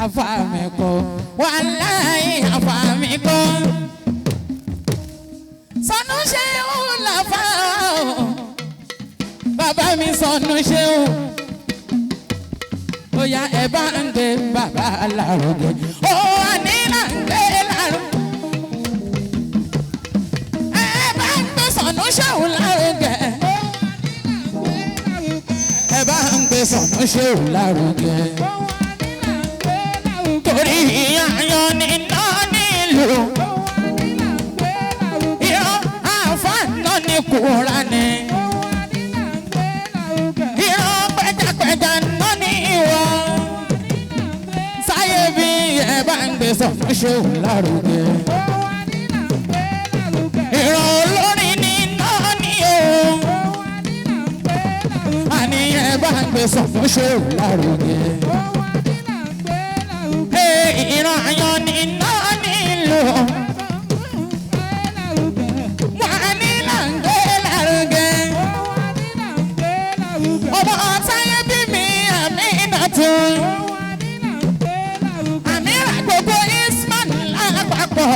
Àfàmì kọ́ wàláhì àfàmì kọ́. Sọnù ṣéun làfà o. Bàbá mi sọnù ṣéun. Bóyá ẹ bá ń gbé bàbá lárugẹ. Ó wà ní là ń gbé lárugẹ. Ẹ bá ń gbé sọnù ṣéun lárugẹ. Ẹ bá ń gbé sọnù ṣéun lárugẹ. Torí ìyá ni náà nílùú. Ìyá àfáàná ní Kùránì. Ìyá pẹjapẹja náà ní ìwọ. Sáyé bí ẹ bá ń gbé sọnù ṣéun lárugẹ. Ìran olórin ní náà ní o. Àní ẹ bá ń gbé sọnù ṣéun lárugẹ. Ìran àyàn ní náà nílò. Wọ́n ní là ń gbé lárugẹ. Ọmọ táyé bí mi àmì ìdàtú. Àmì rà gbogbo Isman lápapọ̀.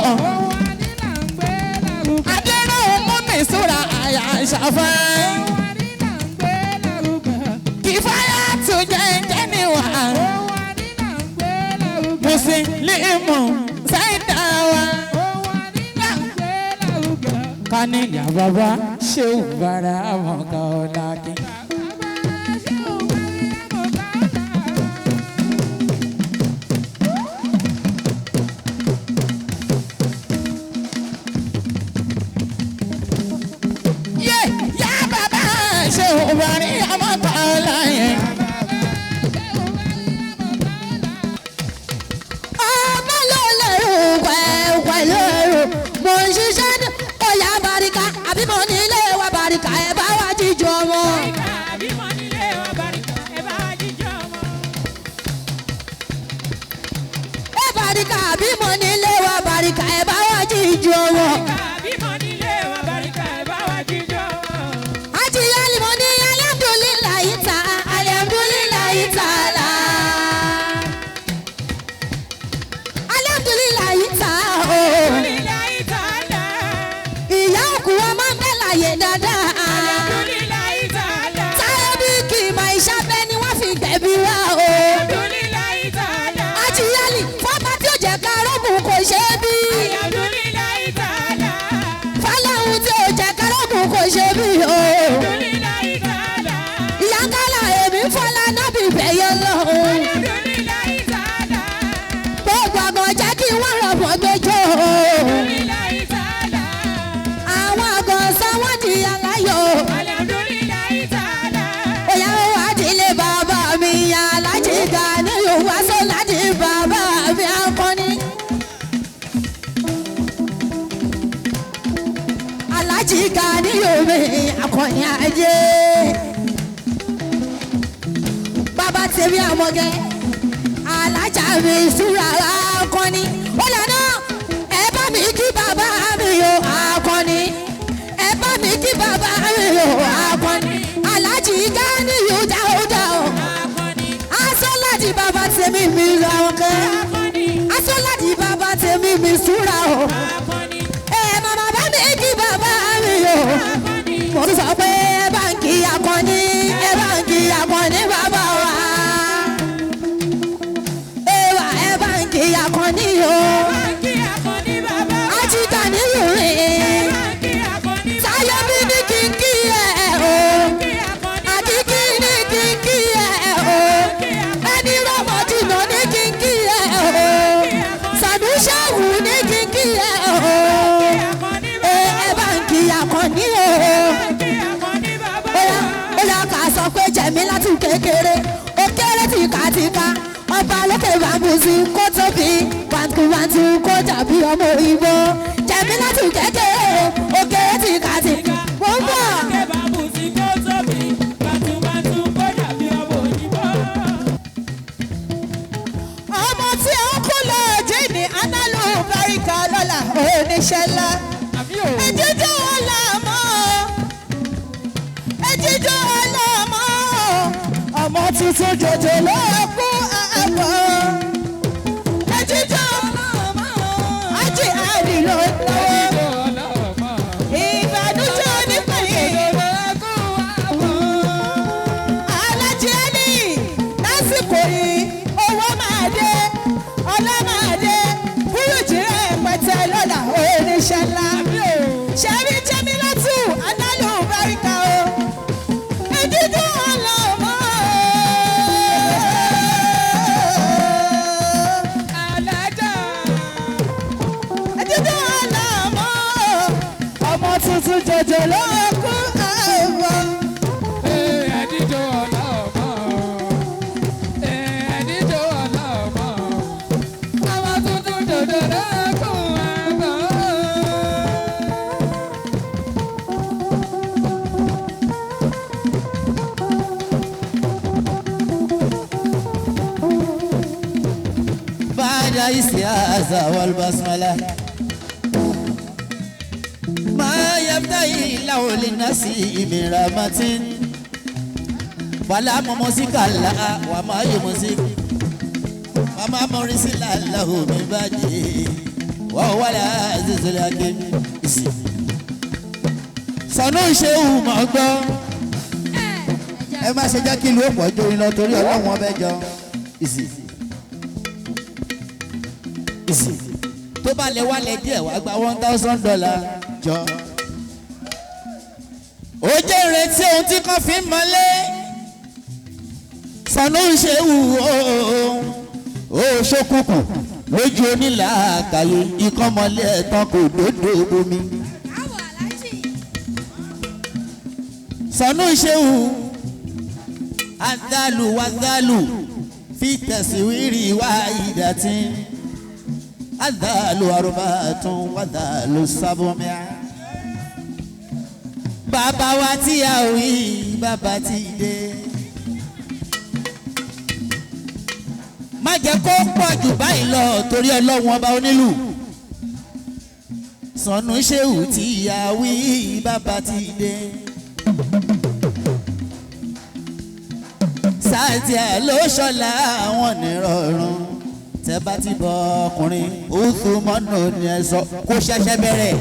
Adéròhùn mú mi súra àyà ìṣàfẹ́. Kìfáyà tún jẹ́ jẹ́ níwà. Mùsùlùmù sáìdá wa. Kánìyà bàbá ṣéwù bára àwọn kan ọ̀làkì. Yé yá bàbá ṣéwù bára àwọn kan ọ̀làyẹ. Ọmọ ló lẹ́rù pẹ̀lú mo ń ṣiṣẹ́ ní ọ̀yà barika àbí mo nílé wa barika ẹ̀ bá wa jíjọ ọmọ. Ẹ barika àbí mo nílé wa barika ẹ̀ bá wa jíjọ ọmọ. Àjíyálì mo ní alhamdulillahi ta alhamdulillahi ta'ala. Alhamdulillahi ta o. Ìyá òkú wa máa ń bẹ́ láyé dáadáa. Táyé bí kì í mọ ìṣàbẹ́ ni wọ́n fi gbẹ̀bí wa o. Àjíyálì fọ́pá tí ó jẹ́ ká rọ́gùn kò ṣe é bí. Fáláhùn tí ó jẹ́ ká rọ́gùn kò ṣe é bí o. Ìyá kálá èmi fọlá nábì bẹ̀yẹ lọ́hùn. Gbogbo àgàn jẹ́ kí wọ́n rọ̀bọ̀ gbẹjọ́ o. Àwọn àgàn sọ wọ́n di aláyọ̀. Òyà ó wá délé bàbá mi alájí Gani wá sọ́ládì bàbá mi akọni. Alájí Gani yomi akọni ajé. Bàbá tèmi àmọ̀gẹ́ alájà mi súra akọni. Ó lànà ẹ bá mi kí bàbá mi o akọni. Ẹ bá mi kí bàbá mi o akọni. Alájí Gani yóò dáadáa o. Asọ́ládì bàbá tèmi mi ra ọkẹ́. Asọ́ládì bàbá tèmi mi súra o. Ẹ màmá bá mi kí bàbá mi o. Mo tún sọ pé ẹ bá ń kí akọni, ẹ bá ń kí akọni bàbá wa. Ẹ wà ẹ bá ń kí akọni o. Ajíta ní ìrìn. Táyọ̀ bí ní kí n kí ẹ o. Àkíkí ní kí n kí ẹ o. Ẹni rọmọdìnà ní kí n kí ẹ o. Sàdúṣẹ́wù ní kí n kí ẹ o. Ẹ bá ń kí akọni o. Ó yá ká sọ pé jẹ̀mí láti kékeré. Ó kéré tìkatìka. Ọba lókè bàbùsì kó tóbi. Wàǹtí kó dàbí ọmọ òyìnbó. Jẹ̀mí láti kékeré. Ó kéré tìkatìka. Mo ń bọ̀. Ọmọ tí ó kú lọ jíìnì análù barika lọ́la oníṣẹ́ ńlá. Ẹjíjọ́ ọ̀làmọ́ ẹjíjọ́ ọ̀làmọ́ ọmọ tuntun jòjò ló kú àbọ̀. بعد الاستعاذة والبسملة ما يبتغي الله للناس من رحمة فلا ممسك لها وما يمسك وما مرسل له من بعده وهو العزيز الحكيم. Sanu Shehu mọ̀ gbọ́. Ẹ má ṣe jẹ́ kí ìlú òpó jó iná torí Ọlọ́run ọbẹ̀ jọ. Ìsì. Ìsì. Tó bá lè wálẹ̀ díẹ̀ wá gba $1,000 jọ. Ó jẹ́ ìrètí ohun tí kò fi ń mọ́lé. Sanu Shehu ó ṣókùnkùn lójú onílàákàyè ikọ́ mọ́lé ẹ̀tàn kò dódò bomi. Sanu Shehu adalu wadalu fi tẹ̀síwìrì wá ìdàtí adalu arúbàtún wadalu sábọ́míà. Bàbá wa tí a ò yí bàbá ti dé. Má jẹ́ kó pọ̀ jù báyìí lọ torí Ọlọ́run ọba onílù. Sanu Shehu tí a wí bàbá ti dé. Sáàtì ẹ̀ ló ṣọlá àwọn nírọ̀rùn tẹ́ bá ti bọ ọkùnrin oṣù mọ́nà ni ẹ sọ kó ṣẹ̀ṣẹ̀ bẹ̀rẹ̀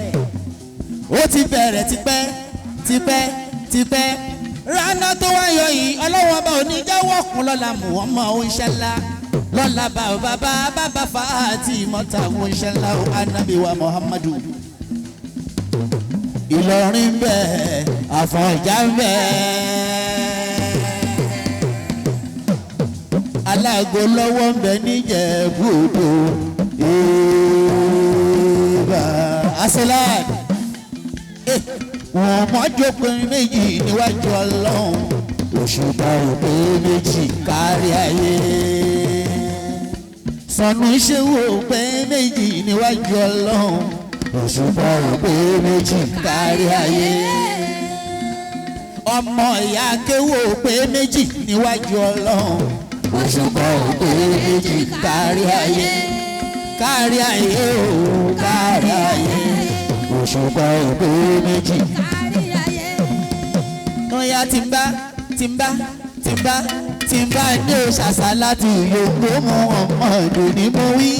ó ti bẹ̀rẹ̀ tipẹ́ tipẹ́ tipẹ́ rana tó wá yọ yìí Ọlọ́wọ́n ọba ò ní jẹ́wọ́ kún lọ́la Muhammad ó ń ṣe ńlá lọ́la bàbá bàbá fàátì mọ́ta ó ń ṣe ńlá ó Ànábì wa Muhammadu. Ìlọrin bẹ́ẹ̀ Àfọ̀njá bẹ́ẹ̀ aláàgọ́ lọ́wọ́ ń bẹ níjẹ̀bú odò ìbà aselad wọn mọ́jọ́pin méjì níwájú Ọlọ́run òṣùpá òpè méjì kárí ayé. Sanu Shehu òpè méjì níwájú Ọlọ́run òṣùpá òpè méjì kárí ayé. Ọmọ ìyá kéwò òpè méjì níwájú Ọlọ́run òṣùpá òpè méjì kárí ayé. Kárí ayé o kárí ayé òṣùpá òpè méjì. Oya tí ń bá tí ń bá tí ń bá tí ń bá ní òṣàṣà láti yòókù mú ọmọ ìdò ní mo wí.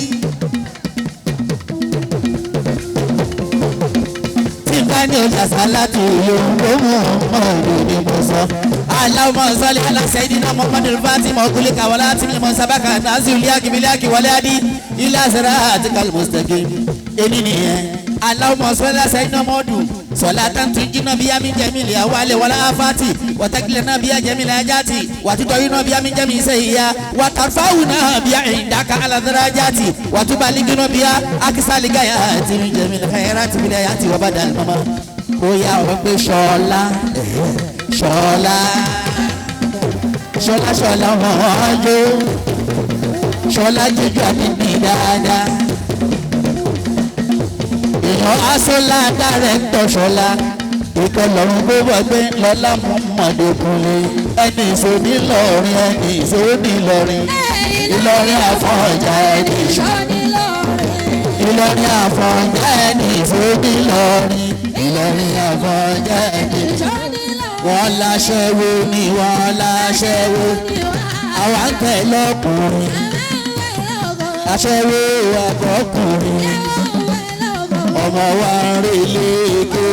Tí ń bá ní òṣàṣà láti yòókù mú ọmọ ìdò ní mo sọ. Allahumma salli ala sayyidina Muhammadil Fatima kulika wala timil sabaka nazi uliyaki bilaki wala adi ila siratikal mustaqim. Eni nìyẹn. Allahumma salli ala sayyidina Muhammadu salatan tunjina biya min jamil awali wala afati wa taklina biya jamil ajati wa tutawina biya min jamil sayya wa tarfa'una biya indaka ala darajati wa tubaligina biya aksal gayati min jamil khairati bil hayati wa badal mama. Oya o pe Ṣọlá Ṣọlá Ṣọlá Ṣọlá wọn jó Ṣọlá jíjọ àbíbí dáadáa. Èèyàn aṣọlá dárẹ́tọ̀ Ṣọlá ìkọlọ́run bó bọ́ gbé lọ́lá Muhammadu Kunle ẹni ìṣó nílọrin ẹni ìṣó nílọrin Ìlọrin Àfọ̀njá ẹni ìṣó Ìlọrin Àfọ̀njá ẹni ìṣó nílọrin Ìlọrin Àfọ̀njá ẹni ìṣó. Wọ́n láṣẹ́wó ni wọ́n láṣẹ́wó àwa ń tẹ̀ lọ́kùnrin aṣẹ́wó àbọ̀kùnrin ọmọ wa ń rí léèké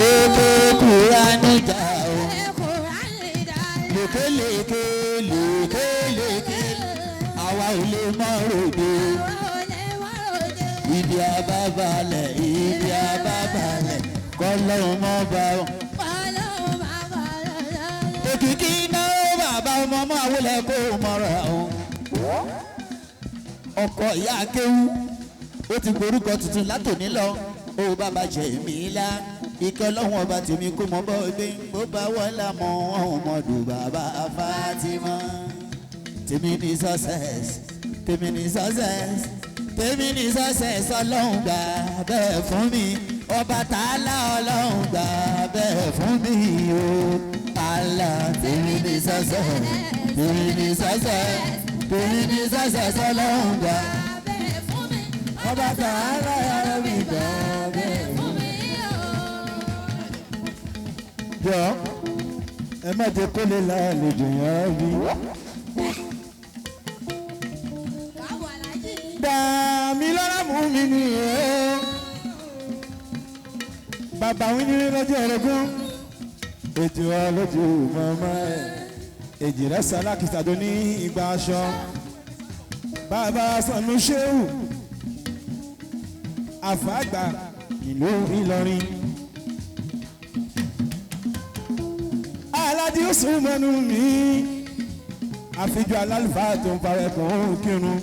ó tó kúra níjà o lékelèké lékelèké àwa ò lè mọ ròde ibi àbábalẹ̀ ibi àbábalẹ̀ kọ́lọ́hún mọ́ bá o. Òkìkí náà bàbá ọmọ ọmọ àwòlẹ̀ kó mọ̀rọ̀ o. Ọkọ ìyá akéwú ó ti gborúkọ tuntun látòní lọ ó bàbá jẹ mí lá ike ọlọ́run ọba tèmi kó mọ bọ́ gbé bó bá wọlé mọ ọmọdù bàbá Fatima. Tèmi ní success tèmi ní success Tèmi ní sọ́sẹ̀ sọlọ́hún gbà bẹ́ẹ̀ fún mi. Ọba Tààlà ọlọ́hún gbà bẹ́ẹ̀ fún mi o. Allah tèmi ní sọ́sẹ̀, tèmi ní sọ́sẹ̀, tèmi ní sọ́sẹ̀ sọlọ́hún gbà bẹ́ẹ̀ fún mi. Ọba Tààlà ọlọ́hún gbà bẹ́ẹ̀ fún mi. Fún mi o. Jọ ẹ má jẹ́ kó lè lálejò yẹn rí. Káwọ̀ alájí. Dàmí lọ́la mú mi ní ẹ̀. Bàbá wí ní lọ́jọ́ ẹ̀rọ̀gún. Ètò ọlọ́jọ́ mọ́mọ́ ẹ̀. Èjì rẹ̀ sálákìsà tó ní ìgbà aṣọ. Bàbá Sànú Ṣéwù. Àfàgbà ìlú Ìlọrin. Aládé ó sún mọ́nú mi. Àfijọ́ alálùfáà tó ń farẹ́kùn òun kírun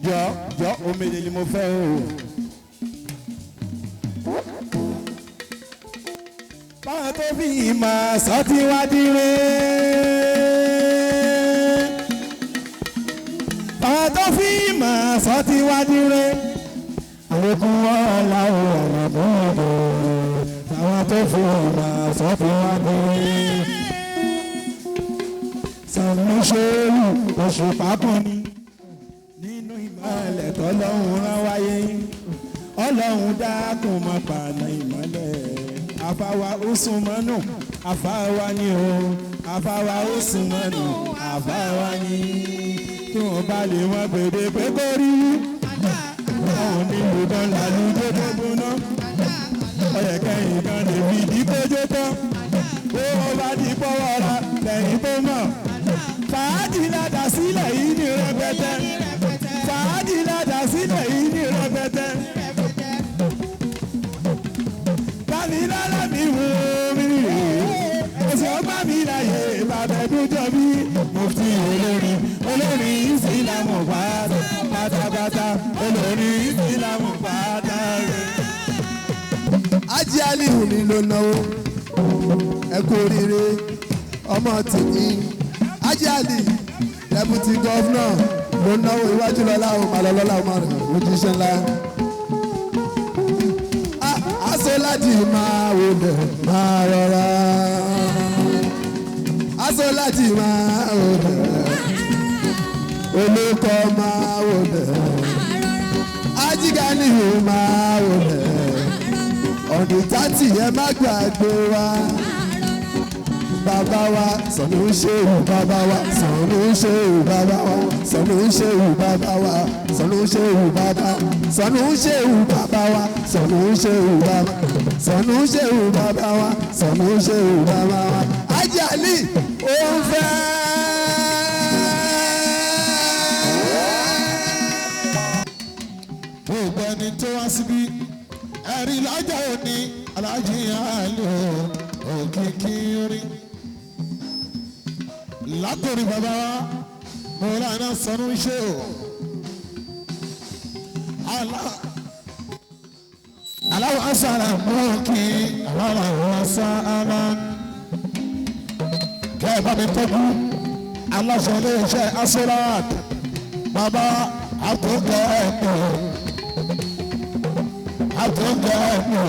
jọ jọ omele ni mo fẹ́ o. Báwọn tó fi ìmọ̀ sọ́tí wá dire. Báwọn tó fi ìmọ̀ sọ́tí wá dire. Àlékún ọ̀la ọ̀nà bọ̀dọ̀. Báwọn tó fi ìmọ̀ sọ́tí wá dire. Sànú ṣéwù oṣù pápọ̀ ni nínú ìmọ̀lẹ̀ tọ́lọ́hún rán wáyé ọlọ́hun dákun mọ́ pààlà ìmọ̀lẹ̀ àfáwa Usmanu àfáwa ni o àfáwa Usmanu àfáwa ni tí wọ́n bá lè wọ́n gbèdé pé kó rí ọ̀hún nílùú kan làlùjọ tó gbóná ọ̀yẹ̀ kẹ́yìn kan lè fi ìdíkójó tán bó wọ́n bá di pọ́wọ́ ra lẹ́yìn tó mọ̀ fàájì ládàá sílẹ̀ yìí ní rẹpẹtẹ fàájì ládàá sílẹ̀ yìí ní rẹpẹtẹ. Bámi lálá mi wò mí rè é, ẹ̀sìn ọgbà mi láyé bàbá ẹ̀dún jọ bí. Mufti olórin, olórin ìsìlámù pátápátá, olórin ìsìlámù pátá. Ájí Aliyu ni ló náwó ẹ kú oríire ọmọ tèmi Ájí Ali deputy governor ló náwó iwájú lọ́la ó máa lọ lọ́la ó máa rìn ojúṣe ńlá. Aṣọ láti máa wọlé máa rọra. Aṣọ láti máa wọlé olùkọ́ máa wọlé Ajígani máa wọlé ọ̀dì tátì ẹ má gbàgbé wa bàbá wa Sànú Ṣéhù bàbá wa Sànú Ṣéhù bàbá wa Sànú Ṣéhù bàbá wa Sànú Ṣéhù bàbá Sànú Ṣéhù bàbá wa Sànú Ṣéhù bàbá Sànú Ṣéhù bàbá wa Sànú Ṣéhù bàbá wa Ájí Ali ó ń fẹ́. Gbogbo ẹni tó wá síbí ẹ̀rí lọ́jọ́ òní Aláàjì Àlì òkìkí rí. Látòrí bàbá wa, Mọ̀lánà Sànú Ṣéhù. Aláwọ̀ asára mú kí aláwọ̀ asára. Kẹ́ ẹ bá mi tọ́jú aláṣẹ iléeṣẹ́ Asolat. Bàbá àtúnkẹ́ ẹ̀mí àtúnkẹ́ ẹ̀mí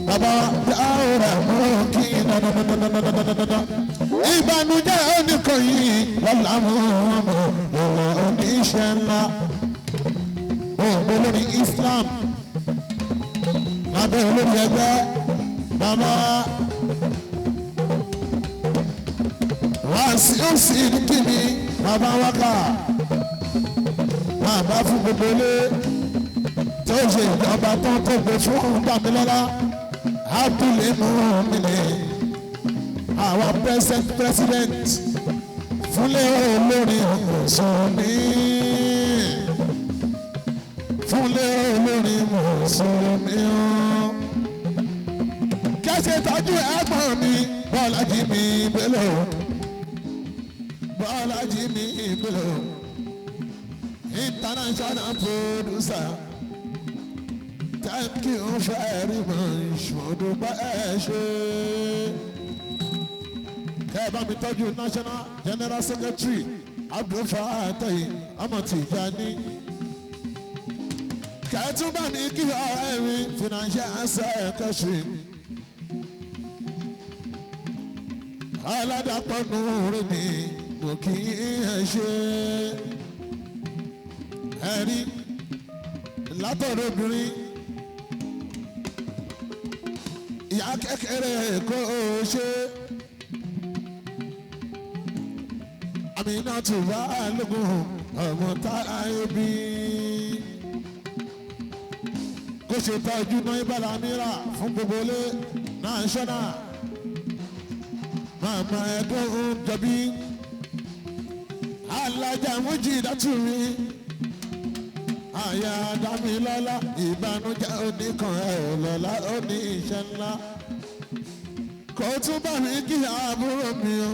bàbá dáhùrà mú kí dandandandandandandandan. Ìbànújẹ́ oníkòyí lọ́la mú ọmọ ìwọ oníṣẹ́ ńlá. Òǹgbò lórí Islam lábẹ́ olórí ẹgbẹ́ bàbá Wàsíù Sídìkì mi bàbá wákà bàbá fún gbogbo ilé tó ṣe ìjọba tó tó gbé fún Bámilọ́lá Abdul Mumini our present president fúnlé olórin mùsùlùmí fúnlé olórin mùsùlùmí o kẹsẹ̀ tọ́jú ẹ̀gbọ́n mi Bọ́lájí mi Bello Bọ́lájí mi Bello international producer thank you very much mo dúpẹ́ ẹ ṣé. Kẹ́ ẹ bá mi tọ́jú national general secretary Abdulfatai ọmọ Tìjání. Kẹ́tùbà ní kí ọ̀rẹ́ mi financial secretary. Aládàpọ̀ nùrù mi mo kì í ẹ ṣe. Ẹ̀rí látọ̀dọ̀ obìnrin. Ìyá kékeré kò ṣe. Aminatu Balógun ọmọ táyé bí. Kó ṣe tọ́jú náà ìbára mìíràn fún gbogbo ilé náà ṣọ́nà. Màmá ẹ̀dùn ń jọbí. Alájà Mújìdátù mi. Àyà Dámilọ́lá ìbànújẹ́ oníkan ẹ̀ lọ́lá ó ní iṣẹ́ ńlá. Kò tún bá mi kí àbúrò mi o.